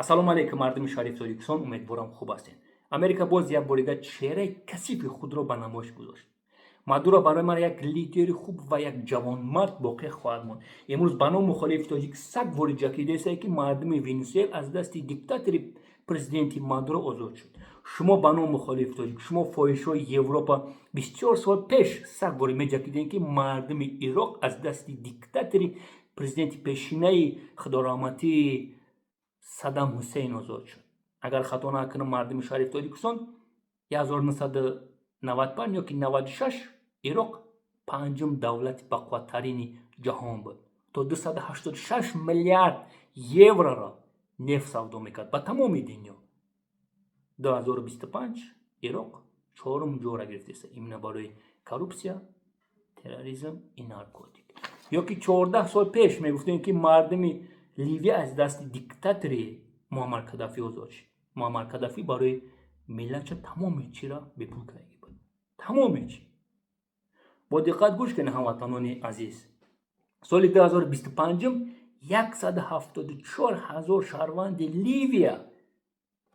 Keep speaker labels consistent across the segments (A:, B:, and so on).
A: Ассалому алайкум, мардуми шариф Тоҷикистон, умедворам, хуб ҳастед. Америка боз як бор дигар чеҳраи касифи худро ба намоиш гузошт. Мадуро барои ман як лидери хуб ва як ҷавонмард боқӣ хоҳад монд. Имрӯз ба ном мухолифи тоҷик саг ворид ҷакидесае, ки мардуми Венесуэл аз дасти диктатори президенти Мадуро озод шуд. Шумо ба ном мухолифи тоҷик, шумо фоҳишҳои Европа, бисёр сол пеш саг ворид меҷакидем, ки мардуми Ироқ аз дасти диктатори президенти пешинаи худораҳматии Саддам Ҳусейн озод шуд. Агар хато накунам, мардуми шариф Тоҷикистон, 1995 ёки 96 Ироқ панҷум давлати бақувваттарини ҷаҳон буд, то 286 миллиард евроро нефт савдо мекард ба тамоми дунё. 2025 Ироқ чорум ҷора гирифтеста, именно барои коррупсия, терроризм и наркотик. Ёки 14 сол пеш мегуфтем, ки мардуми Ливия аз дасти диктатори Муаммар Кадафӣ озод шуд. Муаммар Кадафӣ барои миллатша тамоми чиро бепул кардаги буд, тамоми чи. Бо диққат гӯш кунед, ҳамватанони азиз: соли 2025 174 ҳазор шаҳрванди Ливия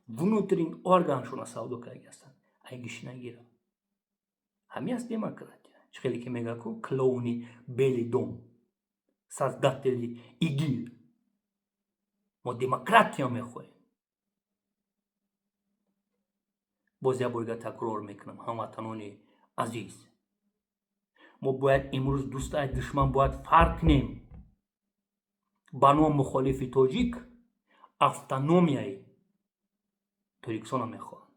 A: внутренний органшона савдо кардаги ҳастанд. Ай гишнагира ҳамин аст демократия? Чӣ хеле ки мега ку клоуни Белый дом, создатели ИГИЛ: мо демократия мехоҳем. Боз як бор такрор мекунам, ҳамватанони азиз, мо бояд имрӯз дӯст аз душман бояд фарқ кунем. Ба ном мухолифи тоҷик автономияи Тоҷикистонро мехоҳам.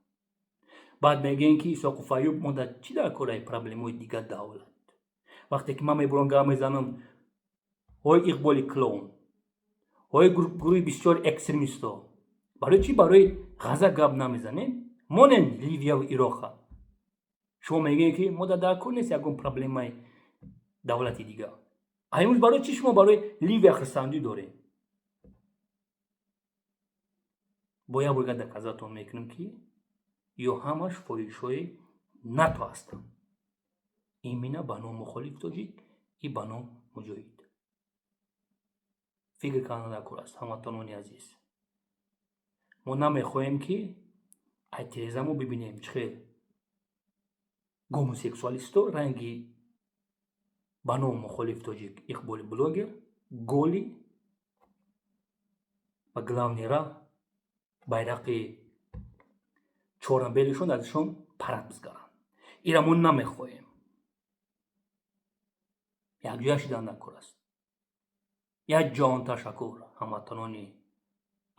A: Баъд мегӯем, ки Исоқу Аюб, мо дар чӣ дар кораи проблемаҳои дигар давлат? Вақте ки ман мебурам, гап мезанам, ҳои Иқболи клоун, ҳои гурӯҳи бисёри экстремистҳо, барои чӣ барои Ғаза гап намезанем? Монем Ливияву Ироқа. Шумо мегӯед, ки мо дар кор нест ягон проблемаи давлати дигар. А имрӯз барои чӣ шумо барои Ливия хурсандӣ доред? Бо як бор доказатон мекунем, ки ё ҳамаш фоҳишҳои НАТО ҳастанд, именно ба ном мухолиф тоҷик и ба ном муҷоҳид. Фикр кардан дар кор аст, ҳамватанони азиз. Мо намехоҳем, ки ай тирезамо бибинем, чӣ хел гомосексуалисто ранги ба ном мухолиф тоҷик Иқболи блогер голи ба главный ра байрақи чорнабелишон азшон парад бизгаранд. Ира мо намехоҳем. Якҷоя шидан дар кор аст. Як ҷон ташаккур, ҳамватанони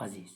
A: азиз.